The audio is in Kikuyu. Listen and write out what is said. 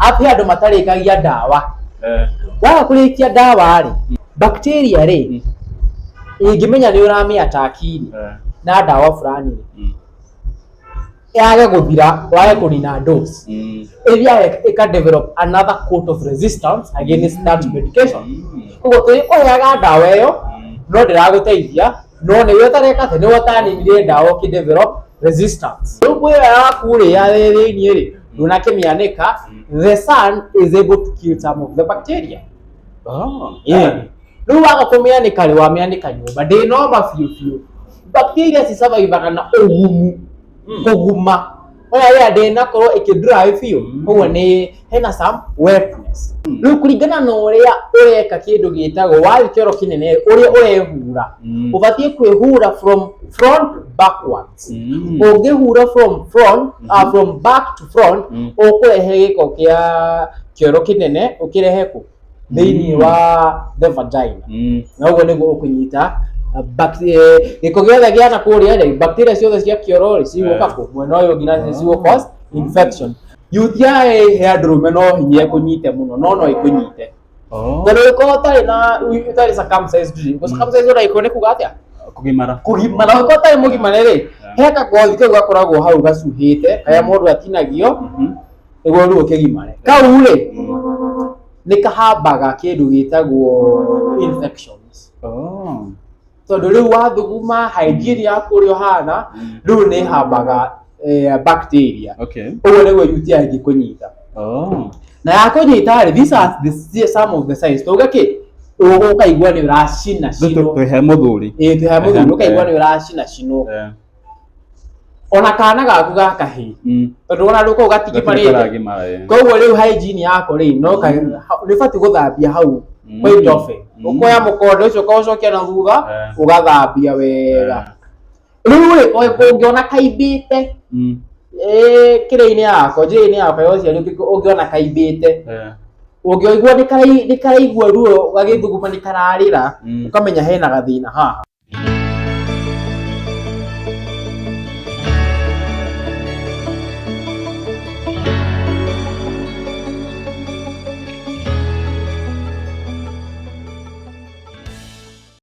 Arabu he andũ matarĩkagia ndawa. Waga kũrĩkia ndawa rĩ, bacteria rĩ, ĩngĩmenya nĩ ũramĩ attack rĩ, na ndawa fulani rĩ, yage gũthira, wage kũnina dose, ĩthiaga ĩka develop another coat of resistance against that medication. Koguo tũrĩkũheaga ndawa ĩyo, no ndĩragũteithia, no nĩwe ũtareka atĩ nĩwe ũtaninire ndawa ũkĩ develop resistance. Rĩu ngũ ĩyo yaku rĩ, ya thĩiniĩ rĩ, ndũnakĩmĩanĩka, the sun is able to kill some of the bacteria. Yeah. Rĩu waga kũmĩanĩka rĩ, wamĩanĩka nyũmba ndĩnoma biũ biũ, bacteria cisurvivaga na ũgumu, kũguma oya rĩrĩa ndĩnakorwo ĩkĩ dry biũ. Koguo nĩ hena some wetness. Rĩu kũringana na ũrĩa ũreka kĩndũ gĩtagwo wathiĩ kĩoro kĩnene, ũrĩa ũrehura, ũbatiĩ kwĩhura from front backwards. Ũngĩhura from front, from back to front, ũkũrehe gĩko kĩa kĩoro kĩnene ũkĩrehe kũ thĩinĩ wa the vagina, na ũguo nĩguo ũkũnyita gĩko gĩothe gĩa na kũrĩa rĩ, bacteria ciothe cia kĩoro rĩ, cigũka kũ mwena ũyũ ũngĩ na cigũ cause infection. UTI he andũrũme no hinya ĩkũnyite mũno, no ĩkũnyite, tondũ ũngĩkorwo ũtarĩ na ũtarĩ circumcised rĩ, circumcised ũraikwo nĩ kuga atĩa? Kũgimara. Kũgimara. Ũngĩkorwo ũtarĩ mũgimare rĩ, he kagothi kau gakoragwo hau gacuhĩte karĩa mũndũ atinagio nĩguo rĩu ũkĩgimare. Kau rĩ, nĩ kahambaga kĩndũ gĩtagwo infections, tondũ rĩu wathuguma, hygiene yaku ũrĩa ũhana, rĩu nĩ ĩhambaga bacteria. Ũguo nĩguo UTI ĩngĩkũnyita. Na yakũnyita rĩ, these are some of the signs. Tuge kĩ ũkaigua nĩ ũracina cinwo. Twĩhe mũthuri. Ĩĩ, twĩhe mũthuri. Ũkaigua nĩ ũracina cinwo, ona kana gaku ga kahĩĩ, tondũ ona rĩu kau gatigimarĩte. Karagimara, eh. Koguo rĩu hygiene yako rĩ, no nĩ ũbatiĩ gũthambia hau quite often. Ũkoya mũkonde ũcio ũkaũcokia na thutha, ũgathambia wega. Rĩu rĩ, ũngĩona kaimbĩte, kĩrĩa-inĩ yako, njĩra-inĩ yako ya ũciari, ũngĩona kaimbĩte, ũngĩigua nĩ karaigua ruo gagĩthuguma, nĩ kararĩra, ũkamenya hena gathĩna haha.